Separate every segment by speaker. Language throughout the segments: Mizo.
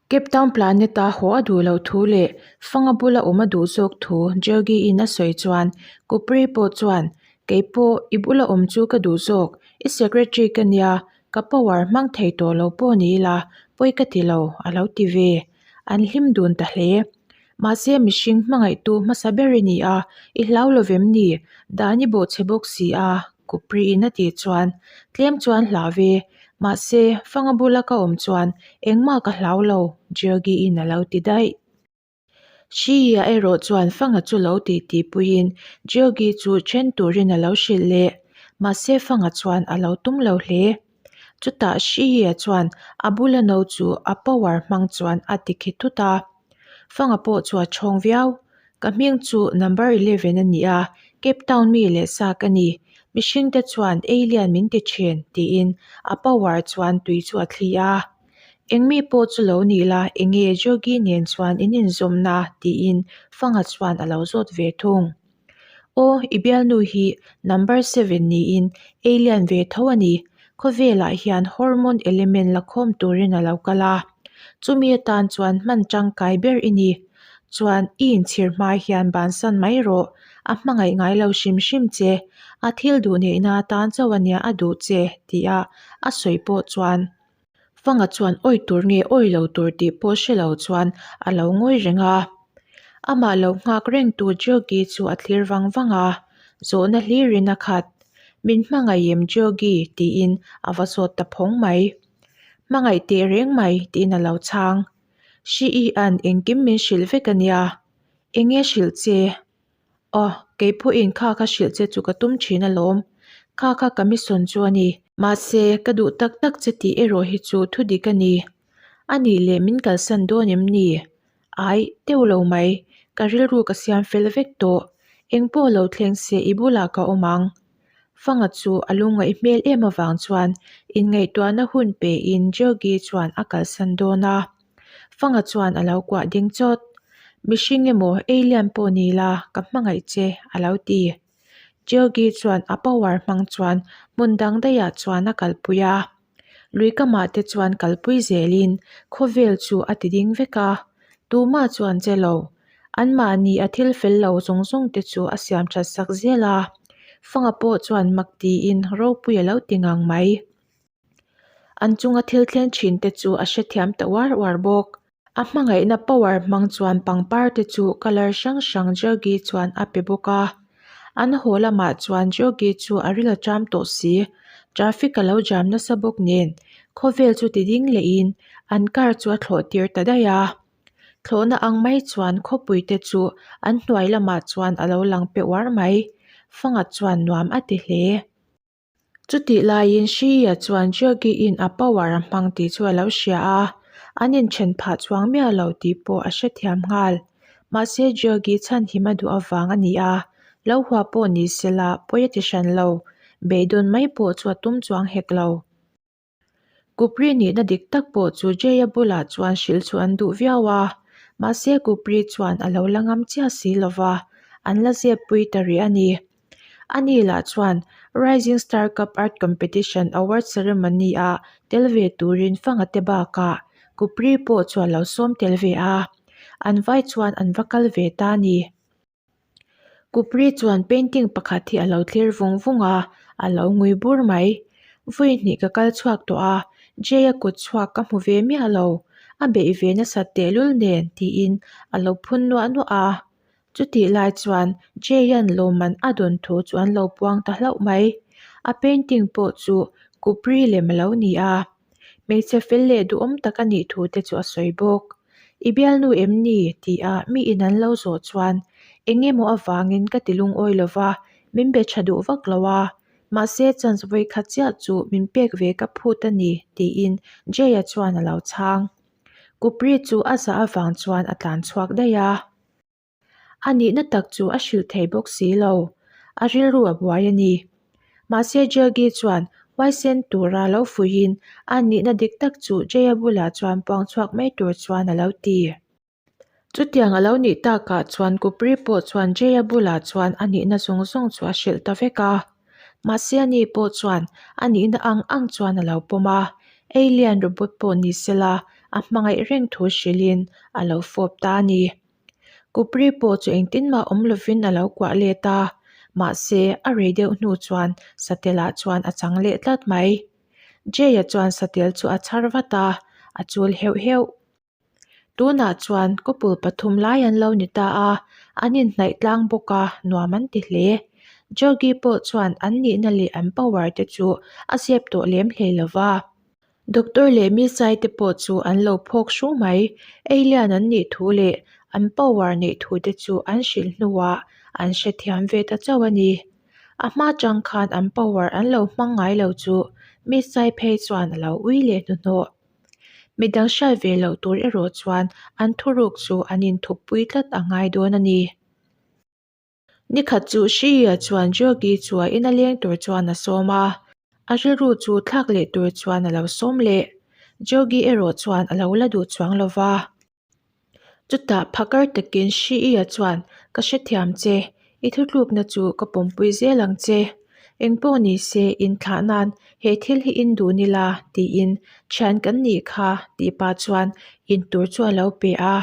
Speaker 1: Cape Town Planet-a haw a duh loh thu leh Fanga bula awm a duh zawk thu Georgie-in a sawi chuan Kupri pawh chuan, Kei pawh i bula awm chu ka duh zawk, i secretary ka nia, ka power hmang thei tawh lo pawh ni ila, pawi ka ti lo, a lo ti ve. An hlim dun ta hle. Mahse mihring hmangaihtu hmasa ber i ni a, i hlau lo vem ni? Dan i bawhchhe bawk si a, Kupriin a tih chuan tlem chuan hlau ve. Mahse fanga bula ka awm chuan engmah ka hlau lo, Georgie-in a lo ti daih. Hri-a erawh chuan fanga chu lo tih tihpuiin Georgie chu then turin a lo hrilh leh. Mahse fanga chuan a lo tum lo hle. Chutah Hri-a chuan a bula no chu a power hmang chuan a ti khi thut a. Fanga pawh chu a chhawng viau. Ka hming chu number 11 a ni a, Cape Town mi leh sa ka ni. Mihringte chuan alien min ti thin, tiin a power chuan tui chu a thli a. Engmi pawh chu lo ni la, enge Jogi nen chuan in inzawmna? tiin Fanga chuan a lo zawt ve thung. Aw, i bialnu hi number seven niin alien ve tho a ni. Khawvelah hian hormone element la khawm turin a lo kal a. Chumi atan chuan hman tangkai ber i ni. Chuan i inchhir hma hian bansan mai rawh, a hmangaih ngai lo hrim hrim che. A thil duh neihna atan chauh a nia a duh che, tia a sawi pawh chuan. Fanga chuan awi tur nge awi lo tur tih pawh hre lo chuan a lo ngawi reng a. Amah lo nghak reng tu Georgie chu a thlir vang vang a, zawhna hlirin a khat. Min hmangaih em Georgie? tiin a va zawt ta phawng mai. Hmangaih teh reng mai tiin a lo chhang. Hri-i-an engkim min hrilh vek a nia. Enge hrilh che? Aw, kei pawhin kha kha hrilh che chu ka tum thin alawm. Kha kha ka mission chu a ni. Mahse, ka duh tak tak che tih erawh hi chu thu dik a ni. A nih leh min kalsan dawn em ni? Ai, teuh lo mai. Ka rilru ka siam fel vek tawh. Eng pawh lo thleng se i bulah ka awm ang. Fanga chu a lungngaih hmel em avang chuan inngaihtuahna hun pein Georgie chuan a kalsan dawn a. Fanga chuan a lo kuah ding chawt. Mihring emaw alien pawh ni la ka hmangaih che a lo ti. Georgie chuan a power hmang chuan hmun dang daihah chuan a kalpui a. Lui kamah te chuan kalpui zelin khawvel chu a ti ding vek a, tumah chuan che lo. Anmahni a thil fel lo zawng zawng te chu a siam that sak zel a, Fanga pawh chuan mak tiin ropui a lo ti ngang mai. An chunga thil thleng thin te chu a hrethiam ta uar uar bawk. A hmangaihna power hmang chuan pangpar te chu colour hrang hrang Georgie chuan a pe bawk a. An haw lamah chuan Georgie chu a ril a ṭam tawh si. Traffic a lo jam nasa bawk nen khawvel chu ti ding lehin an car chu a thlawh tir ta daih a. Thlawhna ang mai chuan khawpui te chu an hnuai lamah chuan a lo lang pe uar mai. Fanga chuan nuam a ti hle. Chutih laiin Hriya chuan Georgie-in a power a hmang tih chu a lo hria a, an inthen phah chuang miah lo tih pawh a hrethiam nghal. Mahse Georgie chhanhim a duh avang a ni a, lo hua pawh ni sela pawi a ti hran lo, beidawn mai pawh chu a tum chuang hek lo. Kupri nihna dik tak pawh chu Jay-a bulah chuan hrilh chu an duh viau a, mahse Kupri chuan a lo la ngam chiah si lo va, an la zep pui ta rih a ni. Ani lah chuan Rising Star Cup Art Competition Award Ceremony-a tel ve turin fanga te bakah Kupri pawh chu a lo sawm tel ve a, an vai chuan an va kal ve ta a ni. Kupri chuan painting pakhat hi a lo thlir vung vung a, a lo ngui bur mai. Vawi hnih ka kal chhuak tawh a, Jay-a kut chhuak ka hmu ve miah lo. A beih ve nasat tehlul nen tiin a lo phun nuah nuah a. Chutih lai chuan Jay-a'n lawmman a dawn thu chu an lo puang ta hlauh mai. A painting pawh chu Kupri lem a lo ni a. Hmeichhe fel leh duhawm tak a nih thu te chu a sawi bawk. I bialnu em ni? ti a mi in an lo zawh chuan eng emaw avangin ka ti lungawi lo va, min be tha duh vak lo a. Mahse chance vawikhat chiah chu min pek ve ka phut a ni tiin Jay-a chuan a lo chhang. Kupri chu a zah avang chuan a tlan chhuak daih a. A nihna tak chu a hrilh thei bawk si lo. A rilru a buai a ni. Mahse Jaggi chuan huaisen tura lo fuihin a nihna dik tak chu Jaya bulah chuan puang chhuak mai tur chuan a lo ti. Chutiang a lo nih takah chuan Kupri pawh chuan Jaya bulah chuan a nihna zawng zawng chu a hrilh ta vek a. Mahse ani pawh chuan a nihna ang ang chuan a lo pawm a. Alien robot pawh ni sela. a hmangaih reng thu hrilhin a lo fawp ta a ni. Kupri pawh chu engtin mah awm lovin a lo kuah let a, mahse a rei deuh hnu chuan Satela chuan a chang leh tlat mai. Jay-a chuan Satel chu a chhar vat a, a chul heuh heuh. Tunah chuan couple pathum lai an lo ni ta a, an inhnaih tlang bawk a, nuam an ti hle. Jogi pawh chuan an nihna leh an power te chu a zep tawh lem hlei lo va. Doctor leh mi sai te pawh chu an lo phawk hru mai. Alien an nih thu leh an power neih thu te chu an hrilh hnuah an hrethiam ve ta chauh a ni. A hma chang khan an power an lo hmang ngai lo chu mi sai phei chuan a lo ui leh hnuhnawh. Midang hriat ve loh tur erawh chuan an thuruk chu an inthup pui tlat a ngai dawn a ni. Nikhat chu Hriia chuan Jogi chu a ina leng tur chuan a sawm a, a rilru chu thlak leh tur chuan a lo sawm leh. Jogi erawh chuan a lo la duh chuang lo va. Chutah phakar takin Hriia chuan, Ka hrethiam che, i thutlukna chu ka pawmpui zel ang che. Engpawh ni se inthlah nan he thil hi in duh nila tiin thian kan nih kha tih pah chuan intur chu a lo pe a.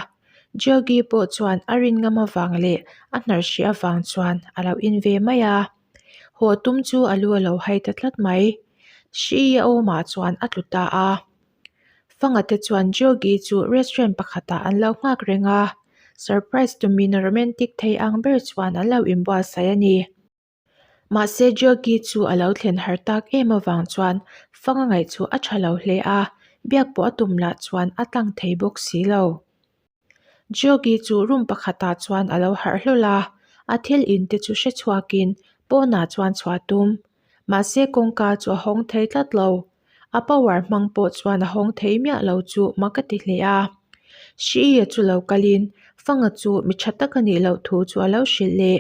Speaker 1: Jogi pawh chuan a rin ngam avang leh a hnar hrih avang chuan a lo in ve mai a. Haw tum chu a lu a lo hai ta tlat mai. Hri a awmah chuan a tlu ta a. Fanga te chuan Jogi chu restaurant pakhatah an lo nghak reng a. Surprise tumin romantic thei ang ber chuan an lo inbuatsaih a ni. Mahse Jogi chu a lo thlen har tak em avang chuan fanga ngaih chu a tha lo hle a, biak pawh a tum lah chuan a tlang thei bawk si lo. Jogi chu room pakhatah chuan a lo harh hlawl a, a thil in te chu hre chhuakin pawnah chuan chhuah a tum. Mahse kawngka chu a hawng thei tlat lo. A power hmang pawh chuan a hawng thei miah lo chu mak a ti hle a. Hriia chu lo kalin fanga chu mi tha tak a nih loh thu chu a lo hrilh leh.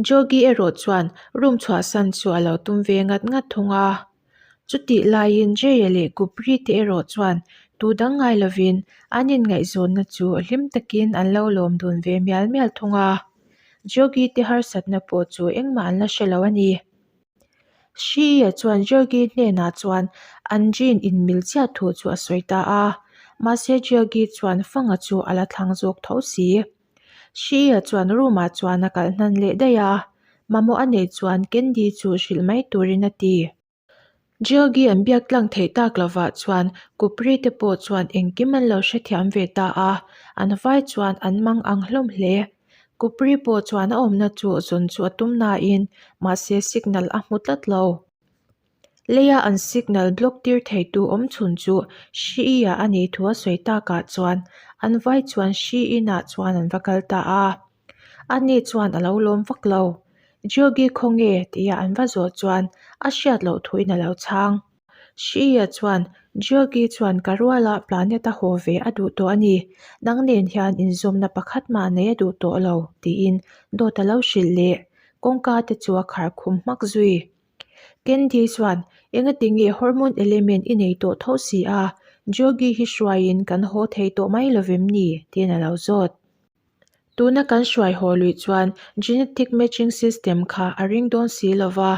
Speaker 1: Jogi erawh chuan room chhuahsan chu a lo tum ve ngat ngat thung a. Chutih laiin Jay-a leh Gupri te erawh chuan tu dang ngai lovin an inngaihzawnna chu hlim takin an lo lawm dun ve mial mial thung a. Jogi te harsatna pawh chu engmah an la hre lo a ni. Hri-a chuan Jogi hnenah chuan an gene inmil chiah thu chu a sawi ta a. Mahse Jogi chuan Fanga chu a la thlang zawk tho si. Hri-a chuan room ah chuan a kalh hnan leh daih a, mamawh a neih chuan Candy chu hrilh mai turin a ti. Georgie an biak tlang theih tak lovah chuan Kupri te pawh chuan engkim an lo hrethiam ve ta a, an vai chuan an mang ang hlawm hle. Kupri pawh chuan a awmna chu zawn chu a tum nain mahse signal a hmu tlat lo. Leia an signal block tir theitu awm chhun chu Hri-ah a nih thu a sawi takah chuan an vai chuan Hri inah chuan an va kal ta a. Ani chuan a lo lawm vak lo. Jogi khawnge tia an va zawh chuan a hriat loh thuin a lo chhang. Hri-a chuan Jogi chuan ka ruala planet a haw ve a duh tawh a ni. Nang nen hian inzawmna pakhat mah nei a duh tawh lo tiin dawt a lo hrilh leh. Kawngka te chu a khar khum hmak zui. Candy chuan, Engati nge hormone element i nei tawh tho si a, Jogi hi hruaiin kan haw thei tawh mai lovem ni? tiin a lo zawt. Tuna kan hruai haw luih chuan genetic matching system kha a ring dawn si lo va,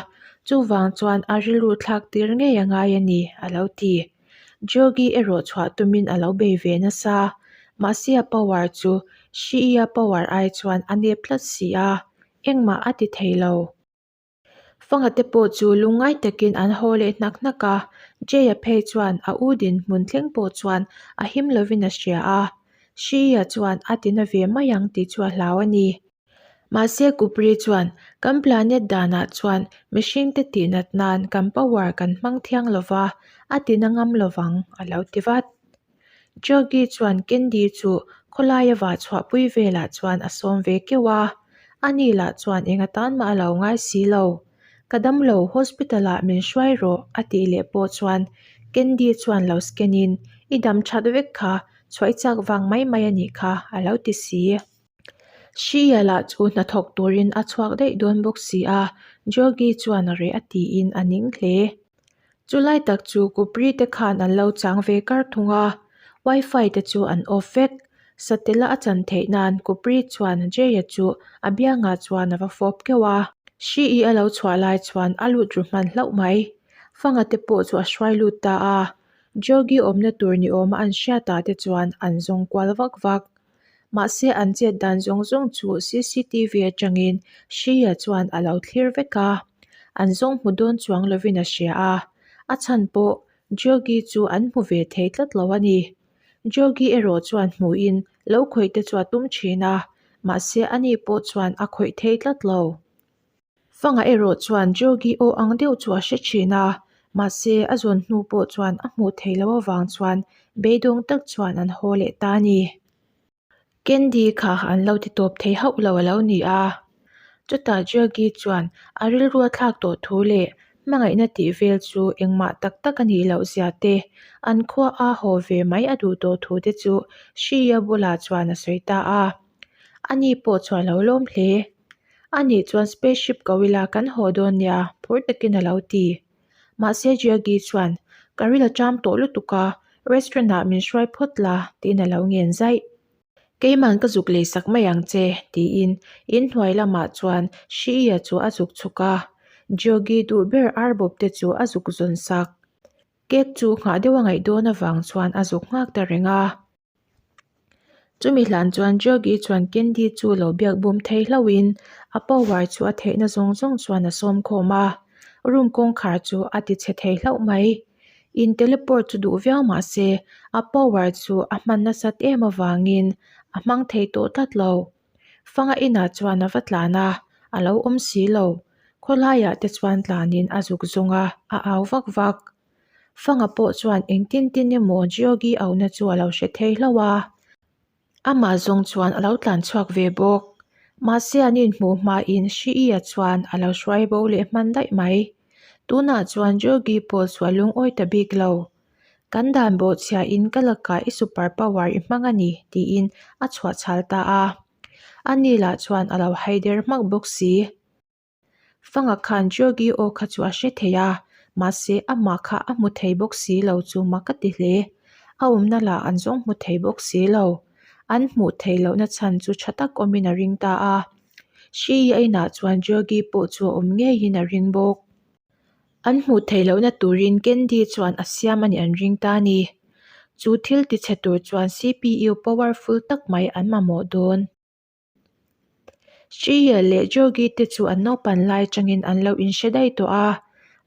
Speaker 1: chuvang chuan a rilru thlak tir ngei a ngai a ni, a lo ti. Jogi erawh chhuah tumin a lo bei ve nasa, mahse a power chu Hri-a power ai chuan a nep tlat si a, engmah a ti thei lo. Fanga te pawh chu lungngai takin an haw leh hnak hnak a, Jay-a phei chuan a u dinhmun thleng pawh chuan a him lovin a hria a, Hri-a chuan a ti na ve mai ang tih chu a hlau a ni. Mahse Kupri chuan kan planet danah chuan mihringte tihnat nan kan power kan hmang thiang lova, a ti na ngam lovang a lo ti vat. Jogi chuan Candy chu khawlaia vah chhuahpui velah chuan a sawm ve keuh a, ani lah chuan eng atan mah a lo ngai si lo. Ka damlo hospital ah min hruai rawh a tih leh pawh chuan Candy chuan lo scan in i dam that vek kha chhuah i chak vang mai mai a nih kha a lo ti si. Hria lah chu hnathawk turin a chhuak daih dawn bawk si a, Jogi chuan a reh a tiin a ning hle. Chulai tak chu Kupri te khan an lo chang ve kar thung a, wifi te chu an off vek. Satela a chan theih nan Kupri chuan Jay-a chu a biangah chuan a va fawp keuh a. Hri-i a lo chhuah lai chuan a lut ru hman hlauh mai. Fanga te pawh chu a hruai lut ta a. Jogi awmna tur ni awma an hriatah te chuan an zawng kual vak vak. Mahse an chet dan zawng zawng chu cctv atangin Shia chuan a lo thlir vek a, an zawng hmu dawn chuang lovin a hria a, a chhan pawh Jogi chu an hmu ve thei tlat lo a ni. Jogi erawh chuan hmuhin lo khawih te chu a tum thin a, mahse ani pawh chuan a khawih thei tlat lo. Fanga erawh chuan Jogi aw ang deuh chu a hre thin a, mahse a zawn hnu pawh chuan a hmuh theih loh avang chuan beidawng tak chuan an haw leh ta a ni. Candy kha an lo ti tawp thei hauh lo a lo ni a, chutah Jogi chuan a rilru a thlak tawh thu leh hmangaihna tih vel chu engmah tak tak a nih loh zia te, an khua a haw ve mai a duh tawh thu te chu Shriya bulah chuan a sawi ta a. Ani pawh chuan a lo lawm hle. A nih chuan spaceship ko ila kan haw dawn nia, phur takin a lo ti. Mahse Jiagi chuan, Ka ril a ṭam tawh lutuk a, restaurant ah min hruai phawt la, tiin a lo ngen zaih. Keiman ka zuk lei sak mai ang che, tiin inhnuai lamah chuan Shiiya chu a zuk chhuk a. Jiagi duh ber arbawp te chu a zuk zawn sak. Cake chu nghah deuh a ngaih dawn avang chuan a zuk nghak ta reng a. Chumi hlan chuan Jogi chuan Candy chu lo biak bum thei hlauhin a power chu a theihna zawng zawng chuan a sawm khawm a, room kawngkhar chu a ti chhe thei hlauh mai. In teleport chu duh viau mah se a power chu a hman nasat em avangin a hmang thei tawh tlat lo. Fanga inah chuan a va tlan a, a lo awm si lo. Khawlaiah te chuan tlanin a zuk zawng a, a au vak vak. Fanga pawh chuan engtin tin emaw Geogi auhna chu a lo hre thei hlauh a, amah zawng chuan a lo tlan chhuak ve bawk. Mahse an inhmuh hmain Hri-i-a chuan a lo hruai bo leh hman daih mai. Tunah chuan Geogi pawh chu a lungawi ta bik lo. Kan dan bawhchhiahin ka lakah i super power i hmang a ni tiin a chhuah chhal ta a. Ani lah chuan a lo haider hmak bawk si. Fanga khan Georgi aw kha chu a hre thei a, mahse amah kha a hmu thei bawk si lo chu mak a ti hle. A awmna lah an zawng hmu thei bawk si lo. An hmuh theih lohna chhan chu tha tak awmin a ring ta a. Hri a inah chuan Georgi pawh chu a awm ngeiin a ring bawk. An hmuh theih lohna turin Candy chuan a siam a nih an ring ta a ni. Chu thil tichhe tur chuan CPU powerful tak mai an mamawh dawn. Shriya leh Jogi te chu an naupan lai atangin an lo inhre daih tawh a,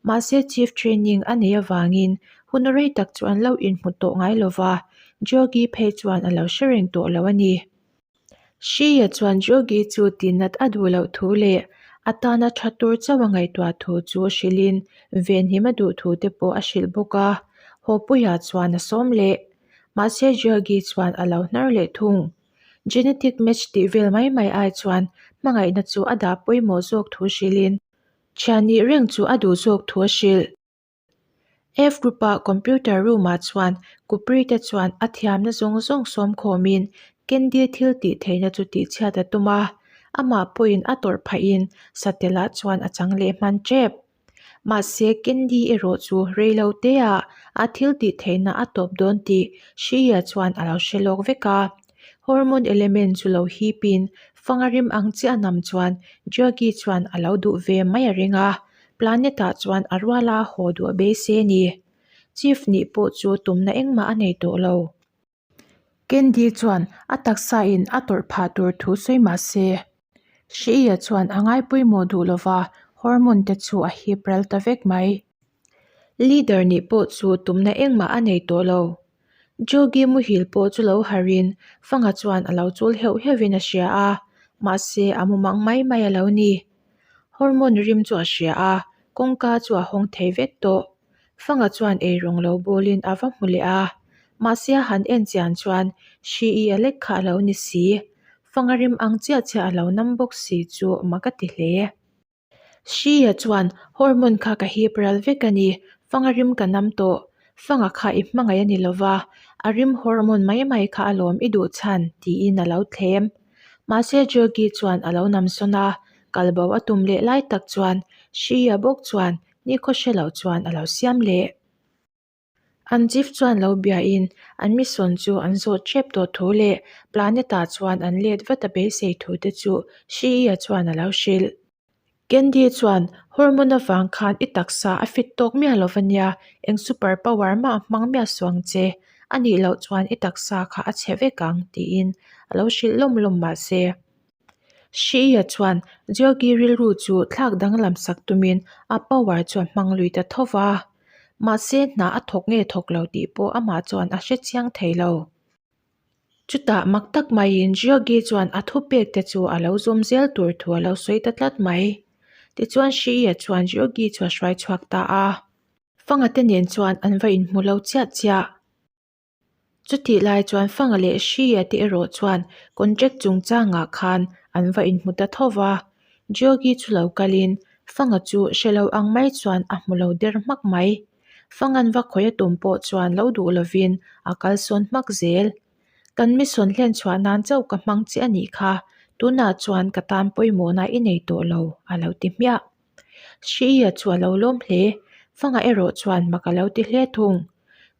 Speaker 1: mahse chief training a neih avangin hun rei tak chu an lo inhmu tawh ngai lo va, Jogi phei chuan a lo hre reng tawh lo a ni. Shriya chuan Jogi chu tihnat a duh loh thu leh a tana tha tur chauh a ngaihtuah thu chu hrilhin venhim a duh thu te pawh a hrilh bawk a, Hawpuia chuan a sawm leh. Mahse Jogi chuan a lo hnar leh thung. Genetic match tih vel mai mai ai chuan hmangaihna chu a dah pawimawh zawk thu hrilhin thian nih reng chu a duh zawk thu a hrilh. F group-a computer room-ah chuan Kupri te chuan a thiamna zawng zawng sawm khawmin Candy thil tih theihna chu tihchhiat a tum a, amah pawhin a tawrh phahin Satela chuan a chang leh hman tep. Mahse, Candy erawh chu rei lo teah a thil tih theihna a tawp dawn tih Shriya chuan a lo hre lawk vek a. Hormone element chu lo hipin fanga rim ang chiah nam chuan Jyagi chuan a lo duh ve mai a ring a, planet ah chuan a ruala haw duh a beisei a ni. Chief nih pawh chu tumna engmah a nei tawh lo. Candy chuan a taksa in a tawrh phah tur thu sawi mah se, Hriia chuan a ngai pawimawh duh lova hormone te chu a hip ral ta vek mai. Leader nih pawh chu tumna engmah a nei tawh lo. Jogi muhil pawh chu lo harin Fanga chuan a lo chul heuh heuhin a hria a, mahse a mumang mai mai a lo ni. Hormone rim chu a hria a, kawngka chu a hawng thei vek tawh. Fanga chuan eirawng lo bawlin a va hmu leh a, mahse a han en chian chuan hri i a lek kha a lo ni si. Fanga rim ang chiah chiah a lo nam bawk si chu mak a ti hle. Hria chuan hormone kha ka hip ral vek a ni, fanga rim ka nam tawh. Fanga kha i hmangaih a ni lova, a rim hormone mai mai kha a lawm i duh chhan tiin a lo thlem. Mahse Jogi chuan a lo nam sawn a, kalbo a tum leh lai tak chuan Hria bawk chuan Nikhaw hre loh chuan a lo siam leh. An chief chuan lo biain an mission chu an zawh tep tawh thu leh planet ah chuan an let vat a beisei thu te chu Shii-a chuan a lo hrilh. Candy chuan, Hormone avang khan i taksa a fit tawk miah lo va nia, eng super power mah hmang miah suh ang che, a nih loh chuan i taksa kha a chhe vek ang, tiin a lo hrilh lawm lawm mahse. Hriia chuan Georgi rilru chu thlak danglam sak tumin a power chu a hmang lui ta tho va, mahse hna a thawk nge thawk lo tih pawh amah chuan a hre chiang thei lo. Chutah mak tak maiin Georgi chuan a thupek te chu a lo zawm zel tur thu a lo sawi ta tlat mai. Tichuan Hriia chuan Georgi chu a hruai chhuak ta a. Fanga te nen chuan an va inhmu lo chiah chiah. Chutih lai chuan Fanga leh Hria te erawh chuan contract chungchangah khan an va inhmu ta tho va. Georgi chu lo kalin Fanga chu hre lo ang mai chuan a hmu lo der hmak mai. Fanga'n va khawih a tum pawh chuan lo duh lovin a kalsawn hmak zel. Kan mission hlen chhuah nan chauh ka hmang che a nih kha, tunah chuan ka tan pawimawhna i nei tawh lo, a lo ti hmiah. Hriia chu a lo lawm hle, Fanga erawh chuan mak a lo ti hle thung.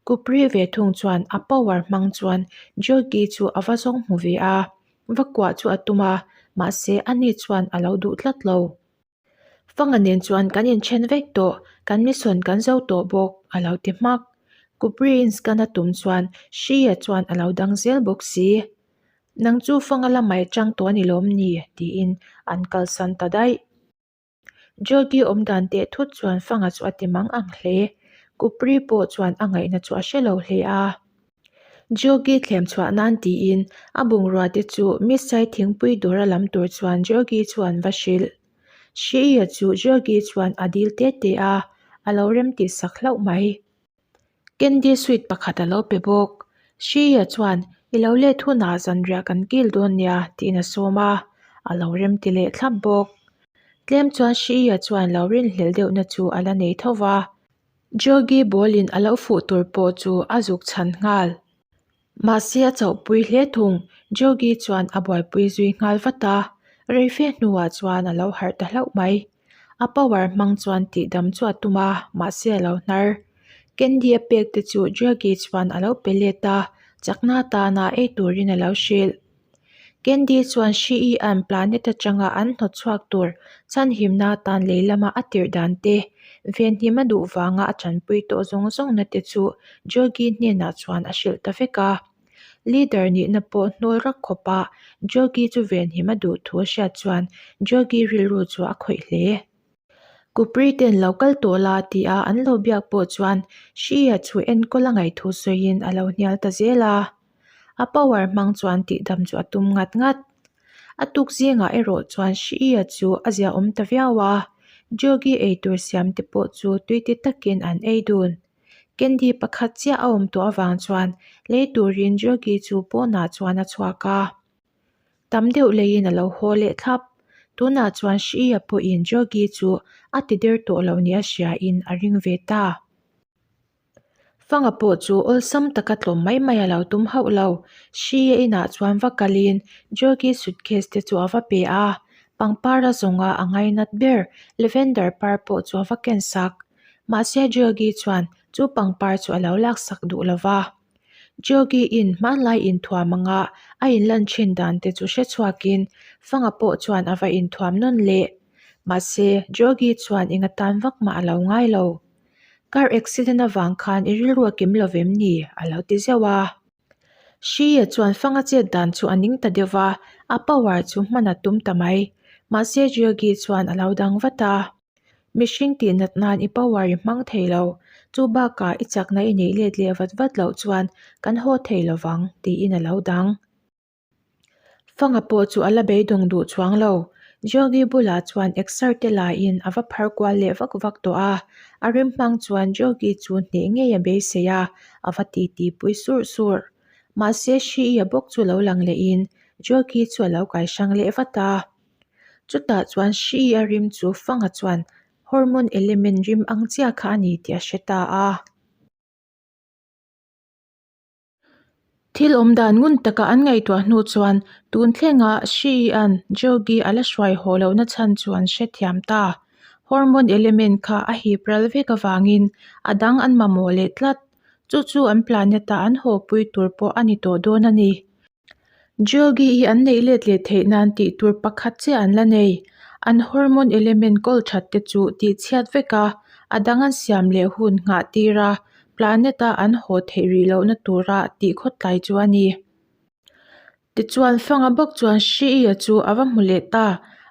Speaker 1: Kupri ve thung chuan a power hmang chuan Georgi chu a va zawng hmu ve a, va kuah chu a tum a, mahse ani chuan a lo duh tlat lo. Fanga nen chuan kan inthen vek tawh, kan mission kan zo tawh bawk, a lo ti hmak. Kupri inscan a tum chuan Hriia chuan a lo dang zel bawk si. Nang chu Fanga lamah i chang tawh a ni lawm ni? tiin an kalsan ta daih. Georgi awm dan teh thut chuan Fanga chu a ti mang ang hle. Kupri pawh chuan a ngaihna chu a hre lo hle a. Georgi thlem chhuah nan tiin a bungrua te chu Missai thingpui dawr a lam tur chuan Georgi chuan va hrilh. Hriia chu Georgi chuan a dil te te a, a lo rem tih sak hlauh mai. Candy sweet pakhat a lo pe bawk. Hriia chuan, I lo let hunah zanriah kan kil dawn nia, tiin a sawm a, a lo rem ti leh thlap bawk. Tlem chuan Hriia chuan lo rinhlelh deuhna chu a la nei tho va. Georgi ball-in a lo fuh tur pawh chu a zuk chhan nghal. Mahse a chauhpui hle thung, Georgi chuan a buaipui zui nghal vat a, reife hnuah chuan a lo harh ta hlauh mai. A power hmang chuan tihdam chu a tum a, mahse a lo hnar. Candy a pek te chu Georgi chuan a lo pe let a, chakna atana ei turin a lo hrilh. Candy chuan hri an planet atanga an hnawt chhuak tur chhanhimna atan lei lama a tirh dan te, venhim a duh vanga a tanpui tawh zawng zawngna te chu Georgi hnenah chuan a hrilh ta vek a. Leader nihna pawh hnawl rak khawpa Georgi chu venhim a duh thu a hriat chuan Georgi rilru chu a khawih hle. Kupri ten lo kal tawh la tia an lo biak pawh chuan Hria chu enkawl a ngaih thu sawiin a lo hnial ta zel a. A power hmang chuan tihdam chu a tum ngat ngat. A tuk zingah erawh chuan Hria chu a ziaawm ta viau a, Jogi eitur siam te pawh chu tui ti takin an ei dun. Candy pakhat chiah a awm tawh avang chuan lei turin Jogi chu pawnah chuan a chhuak a. Tam deuh leiin a lo haw leh thlap. Tunah chuan Hria pawhin Jogi chu a ti der tawh lo nia hriain a ring ve ta. Fanga pawh chu awlsam taka tlawm mai mai a lo tum hauh lo. Hria inah chuan va kalin Jogi suitcase te chu a va pe a, pangpar a zawnga a ngainat ber lavender par pawh chu a va ken sak. Mahse Jogi chuan chu pangpar chu a lo laksak duh lo va. Jogi-in hmanlai inthuam anga a inlan thin dan te chu hre chhuakin Fanga pawh chuan a va inthuam nawn leh. Mahse, Jogi chuan eng atan vak mah a lo ngai lo. Car accident avang khan i rilru a kim lo vem ni? a lo ti zeuh a. Hria chuan Fanga chet dan chu a ning ta deuh va, a power chu hman a tum ta mai. Mahse, Jogi chuan a lo dang vat a. Mihring tih nat nan i power i hmang thei lo, chu bakah i chakna i neih let leh vat vat loh chuan kan haw thei lo vang, tiin a lo dang. Fanga pawh chu a la beidawng duh chuang lo. Jogi bulah chuan exer te laiin a va phar kual leh vak vak tawh a, a rim hmang chuan Jogi chu hneh ngei a beisei a, a va titi pui surh surh. Mahse Hri-i a bawk chu lo lang lehin Jogi chu a lo kai hrang leh vat a. Chutah chuan hri a rim chu Fanga chuan hormone element rim ang chiah kha a ni tih a hre ta a. Thil awm dan ngun taka an ngaihtuah hnu chuan tun thlenga hri an Jogi a la hruai haw lohna chhan chu an hrethiam ta. Hormone element kha a hip ral vek avangin a dang an mamawh leh tlat. Chu chu an planet a an haw pui tur pawh a ni tawh dawn a ni. Jogi hi an neih let leh theih nan tih tur pakhat chiah an la nei. An hormone element kawl that te chu tihchhiat vek a, a dang an siam leh hun nghah tir a, planet a an haw theih rih lohna tura tih khawtlai chu a ni. Tichuan Fanga bawk chuan Hri-a chu a va hmu leh ta.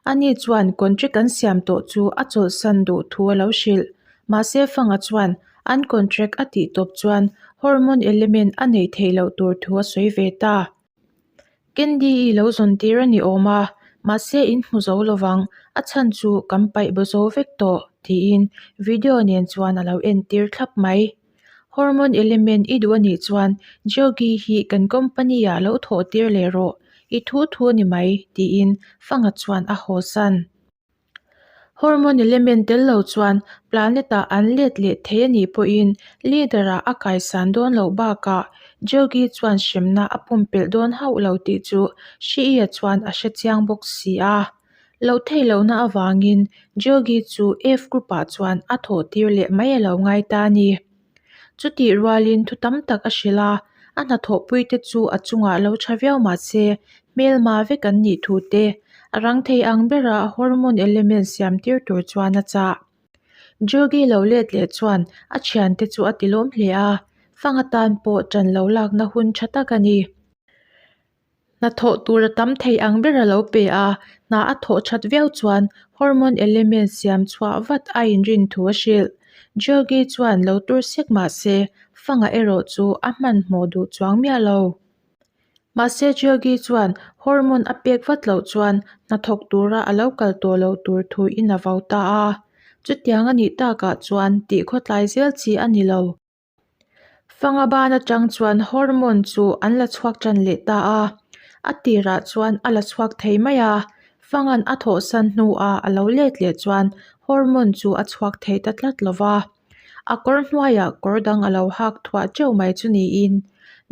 Speaker 1: Ani chuan contract an siam tawh chu a chawlhsan duh thu a lo hrilh. Mahse Fanga chuan an contract a tih tawp chuan hormone element a neih theih loh tur thu a sawi ve ta. Candy-i lo zawn tir a ni awm a, mahse in hmu zo lovang, a chhan chu kan paih baw zo vek tawh, tiin video nen chuan a lo entir thlap mai. Hormone element i duh a nih chuan Georgi hi kan company ah lo thawh tir leh rawh, i thu thu a ni mai, tiin Fanga chuan a haw san. Hormone element tel lo chuan planet ah an let leh thei a nih pawhin leader ah a kaisan dawn loh bakah Georgi chuan hremna a pumpelh dawn hauh lo tih chu Hri-a chuan a hre chiang bawk si a. Loh theih lohna avangin Georgi chu F group ah chuan a thawh tir leh mai a lo ngai ta a ni. Chutih rualin thu tam tak a hrilh a, a hnathawhpui te chu a chungah lo tha viau mah se hmelma vek an nih thu te a rang thei ang bera hormone element siam tir tur chuan a chah. Georgi lo let leh chuan a thiante chu a tilawm hle a, fang atan pawh ṭan lo lakna hun tha tak a ni. Hnathawh tur a tam thei ang ber a lo pe a, hna a thawh that viau chuan hormone element siam chhuah vat a inrin thu a hrilh. Georgi chuan lo tur sek mah se, Fanga erawh chu a hmanhmawh duh chuang miah lo. Mahse Georgi chuan hormone a pek vat loh chuan hnathawk tura a lo kal tawh loh tur thu in a vau ta a. Chutiang a nih takah chuan tih khawtlai zel chi a ni lo. Fanga ban atang chuan hormone chu an la chhuak tan leh ta a, a tirah chuan a la chhuak thei mai a, Fanga'n a thawhsan hnuah a lo let leh chuan hormone chu a chhuak thei ta tlat lo va, a kawr hnuaiah kawr dang a lo hak thuah teuh mai chu niin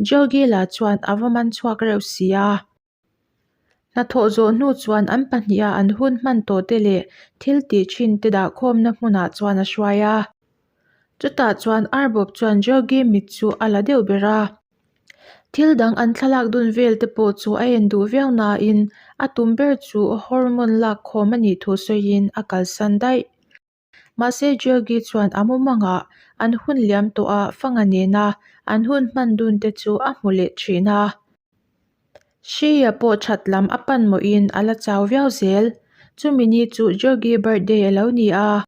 Speaker 1: Georgie-la chuan a va man chhuak reuh si a. Hnathawh zawh hnu chuan an pahniha an hun hman tawh te leh thil tih thin te dahkhawmna hmunah chuan a hruai a. Chutah chuan Arbawp chuan Georgi mit chu a la deuh ber a. Thil dang an thlalak dun vel te pawh chu a en duh viau nain a tum ber chu hormone lak khawm a nih thu sawiin a kalsan daih. Mahse Georgi chuan a mumangah an hun liam tawh a fanga nena an hun hman dun te chu a hmu leh thin a. Hria pawh that lam a pan mawhin a la chau viau zel. Chumi ni chu Georgi birthday a lo ni a.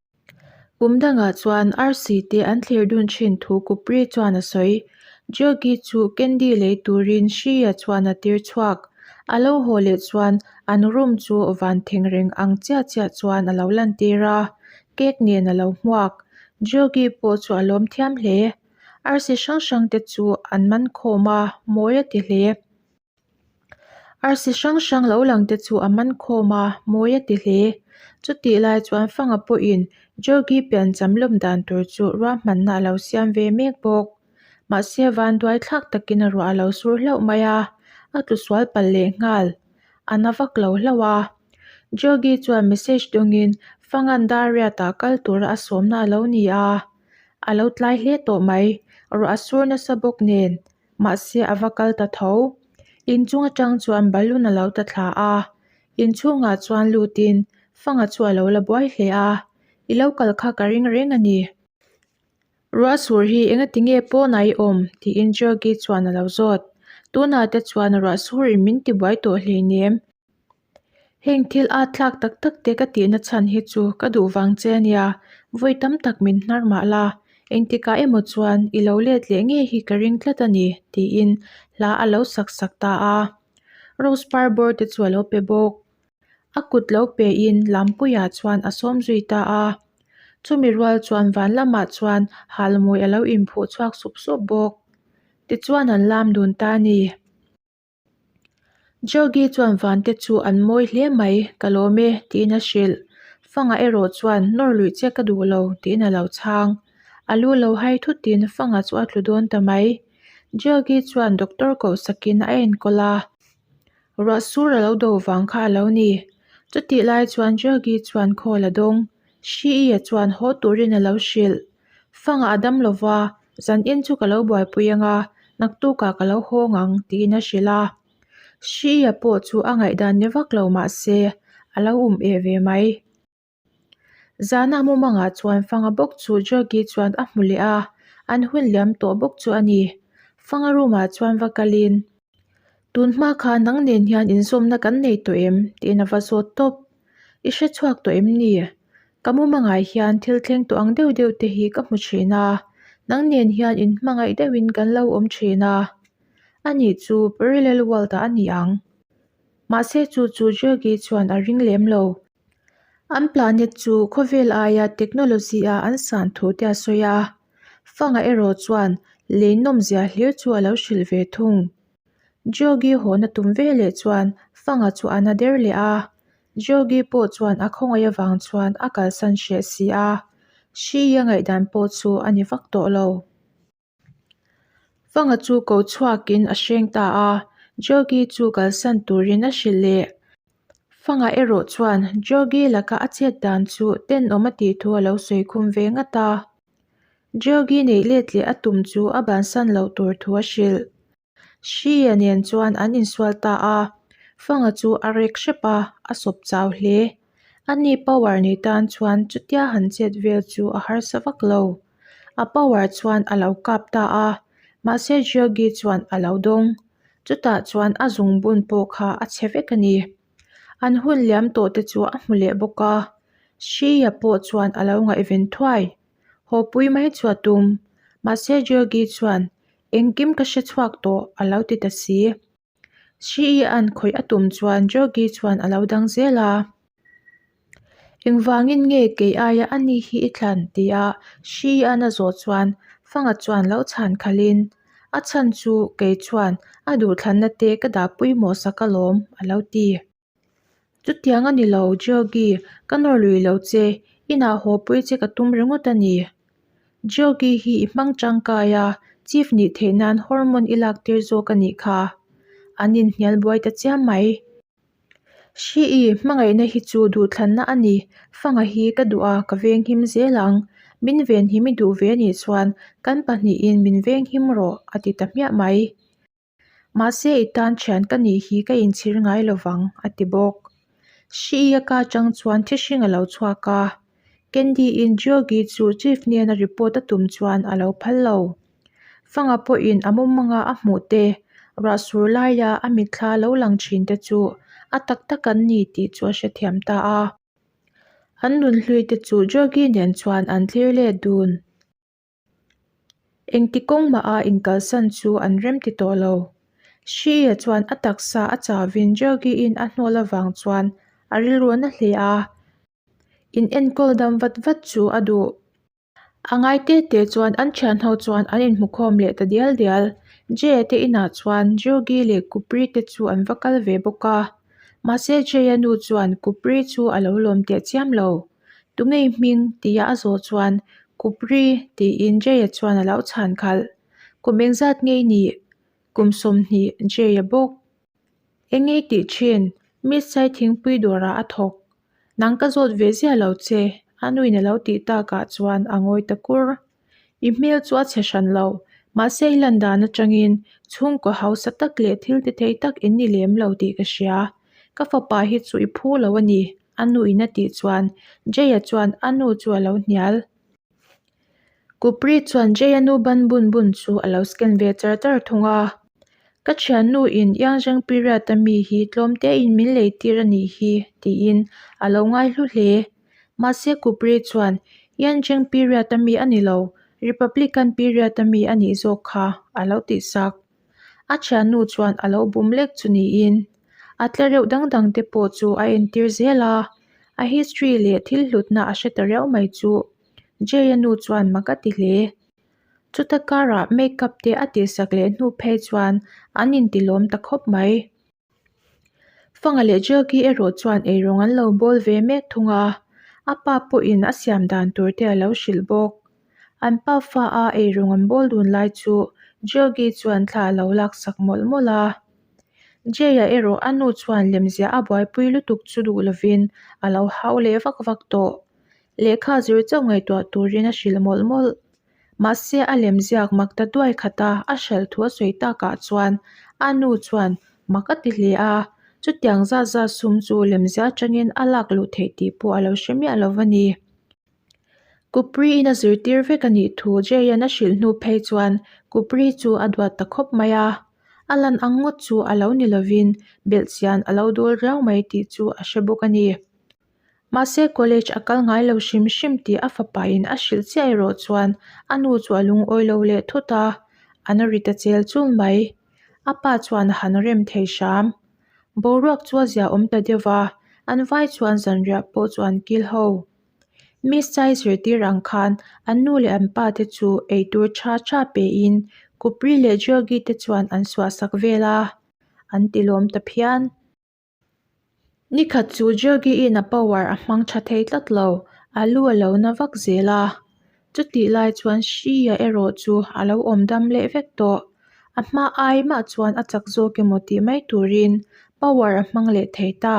Speaker 1: Kum dangah chuan arsi te an thlir dun thin thu Kupri chuan a sawi. Georgi chu candy lei turin Hria chuan a tir chhuak. A lo haw leh chuan an room chu van thengreng ang chiah chiah chuan a lo lantir a, cake nen a lo hmuak. Georgi pawh chu a lawm thiam hle. Arsi hrang hrang te chu an man khawm a, mawi a ti hle. Arsi hrang hrang lo lang te chu a man khawm a, mawi a ti hle. Chutih lai chuan Fanga pawhin Georgi piancham lawm dan tur chu ruahmanna a lo siam ve mek bawk. Mahse vanduai thlak takin a ruah a lo sur hlauh mai a, a tlu sual palh leh nghal. A na vak lo hlauh a. Georgi chuan message dawngin Fanga'n Dariat-ah kal tura a sawmna a lo ni a. A lo tlai hle tawh mai. Ruah a sur nasa bawk nen. Mahse a va kal ta tho. Inchung atang chuan balloon a lo ta thla a. Inchhungah chuan lutin Fanga chu a lo la buai hle a. I lo kal kha ka ring reng a ni. Ruah sur hi engati nge pawnah i awm? tiin Georgi chuan a lo zawt. Tunah te chuan ruah surin min ti buai tawh hleinem. Heng thil at thlak tak tak te ka tihna chhan hi chu ka duh vang che a nia, vawi tam tak min hnar mah la, engtikah emaw chuan i lo let leh ngei hi ka ring tlat a ni, tiin hla a lo sak sak ta a. Rose par bawr te chu a lo pe bawk. A kut lo pein Lampuiah chuan a sawm zui ta a. Chumi rual chuan van lamah chuan halmawi a lo inphuh chhuak sup sup bawk. Tichuan an lam dun ta a ni. Jogi chuan vante chu an mawi hle mai, ka lawm e, tiin a hrilh. Fanga erawh chuan nawr luih che ka duh lo, tiin a lo chhang. A lu lo hai thutin Fanga chu a tlu dawn ta mai. Jogi chuan doctor koh sakin a enkawl a. Ruah sur a lo do vang kha a lo ni. Chutih lai chuan Jogi chuan call a dawng. Hri-i-a chuan haw turin a lo hrilh. Fangah a dam lova, zan in chu ka lo buaipui anga, naktukah ka lo hawng ang tiin a hrilh a. Hri-a pawh chu a ngaihdan ni vak lo mah se, a lo um eh ve mai. Zana mumangah chuan Fanga bawk chu Jogi chuan a hmu leh a, an hun liam tawh bawk chu a ni. Fanga room ah chuan va kalin, Tun hma kha nang nen hian inzawmna kan nei tawh em? tiin a va zawt tawp. I hre chhuak tawh em ni? Ka mumangah hian thil thleng tawh ang deuh deuh te hi ka hmu thin a, nang nen hian inhmangaih deuhin kan lo awm thin a. Ani chu parallel world ah a ni ang. Mahse chu chu Jogi chuan a ring lem lo. An planet chu khawvel aia technology a an san thu te a sawi a, Fanga erawh chuan lei nawmzia hlir chu a lo hrilh ve thung. Jogi hawna tum veleh chuan Fanga chu a na der leh a, Jogi pawh chuan a khawngaih avang chuan a kalsan hreh si a, Hri-a ngaihdan pawh chu a ni vak tawh lo. Fanga chu ko chhuakin a hreng ta a, Jogi chu kalsan turin a hrilh leh. Fanga erawh chuan Jogi laka a chet dan chu tenawm a tih thu a lo sawi khum ve ngat a. Jogi neih let leh a tum chu a bansan loh tur thu a hrilh. Hria nen chuan an insual ta a, Fanga chu a rek hrep a, a sawp chau hle. Ani power nei tan chuan chutia han chet vel chu a harsa vak lo. A power chuan a lo kap ta a, mahse Jogi chuan a lo dawng. Chutah chuan a zungbun pawh kha a chhe vek a ni. An hun liam tawh te chu a hmu leh bawk a, Hria pawh chuan a lo ngaihven thuai. Haw pui mai chu a tum. Mahse Jogi chuan Engkim ka hre chhuak tawh a lo ti ta si. Hri-i-an khawih a tum chuan Jogi chuan a lo dang zel a. Engvangin nge kei aia a ni hi i thlan? tia Hri-i-an a zawh chuan Fanga chuan lo chhan khalhin, A chhan chu kei chuan a duhthlanna te ka dah pawimawh sak alawm a lo ti. Chutiang a ni lo, Georgie, ka nawr lui lo che, inah haw pui che ka tum ringawt a ni. Georgie hi i hmang tangkai a, chief nih theih nan hormone i lak tir zawk a nih kha. An inhnial buai ta chiam mai. Hri-i, hmangaihna hi chu duhthlanna a ni, fanga hi ka duh a, ka venghim zel ang. Min venhim i duh ve anih chuan kan pahnihin min venghim rawh, a ti ta hmiah mai. Mahse i tan thian ka nih hi ka inchhir ngai lo vang, a ti bawk. Hri-i ka atang chuan thihring a lo chhuak a, Candy-in Georgie chu Chief hnena report a tum chuan a lo phal lo. Fanga pawhin a mumanga a hmuh te, ruah sur laia a mitthla lo lang thin te chu a tak tak an ni tih chu a hrethiam ta a. An nunhlui te chu Georgie nen chuan an thlir let dun. Engti kawng mah a inkalsan chu an rem ti tawh lo. Hri-a chuan a taksa a chauvin Georgie-in a hnawl avang chuan a rilru na hle a, in enkawl dam vat vat chu a duh. A ngai te te chuan an thianho chuan an inhmukhawm leh ta dial dial. Jay-a te inah chuan Georgie leh Kupri te chu an va kal ve bawk a. Mahse Jay-a nu chuan Kupri chu a lo lawm teh chiam lo. Tunge i hming? tia a zawh chuan Kupri tiin Jay-a chuan a lo chhan khalh. Kum engzat nge i nih? Kum 20 Jay-a bawk. Eng nge i tih thin? Miss Sai thingpui dawrah a thawk. Nang ka zawt ve ziah lo che, a nuin a lo tih takah chuan a ngawi ta kur. I hmel chu a chhe hran lo, mahse i lan dan atangin chhungkaw hausa tak leh thil ti thei tak in ni lem lo tih ka hria. Ka fapa hi chu i phu lo a ni, a nu in a tih chuan Jay-a chuan a nu chu a lo hnial. Kupri chuan Jay-a nu ban bun bun chu a lo scan ve char char thung a. Ka thiannu in Yangzheng period a mi hi tlawm te in min lei tir a nih hi tiin a lo ngai hlu hle. Mahse Kupri chuan Yanzheng period a mi a ni lo, Republican period a mi a nih zawk kha a lo tih sak. A thiannu chuan a lo bum lek chu niin a tla reuh dang dang te pawh chu a entir zel a, a history leh thil hlutna a hre ta riau mai chu Jay-a nu chuan mak a ti hle. Chuta karah makeup te a tihsak leh hnu phei chuan an intilawm ta khawp mai. Fanga leh Jogi erawh chuan eirawng an lo bawl ve mek thung a, a pa pawhin a siam dan tur te a lo hrilh bawk. An pa fa a eirawng an bawl dun lai chu Jogi chuan thla a lo laksak mawlh mawlh a. Jay-a erawh a nu chuan lemziah a buaipui lutuk chu duh lovin a lo hau leh vak vak tawh. Lehkha zir chauh ngaihtuah turin a hrilh mawlh mawlh. Mahse a lem ziak mak ta duai khat a, a hralh thu a sawi takah chuan a nu chuan mak a ti hle a, chutiang zat zat sum chu lemziah atangin a lak luh theih tih pawh a lo hre miah lo va ni. Kupri-in a zirtir vek a nih thu Jay-a'n a hrilh hnu phei chuan Kupri chu a duat ta khawp mai a. A lan ang ngawt chu a lo ni lovin belhchian a lo dawl riau mai tih chu a hre bawk a ni. Mahse college a kal ngai lo hrim hrim tih a fapain a hrilh chiah erawh chuan a nu chu a lungawi lo leh thut a, an ri ta chel chul mai. A pa chuan a han rem thei hram. Boruak chu a zia awm ta deuh va, an vai chuan zanriah pawh chu an kil ho. Miss Chai zirtir ang khan an nu leh an pa te chu eitur tha tha pein Kupri leh Georgi te chuan an suahsak vel a, an ti lawm ta phian. Nikhat chu Georgi-in a power a hmang tha thei tlat lo, a lu a lo na vak zel a. Chutih lai chuan Shri-a erawh chu a lo awm dam leh vek tawh. A hma ai mah chuan a chak zawk emaw tih mai turin power a hmang leh thei ta.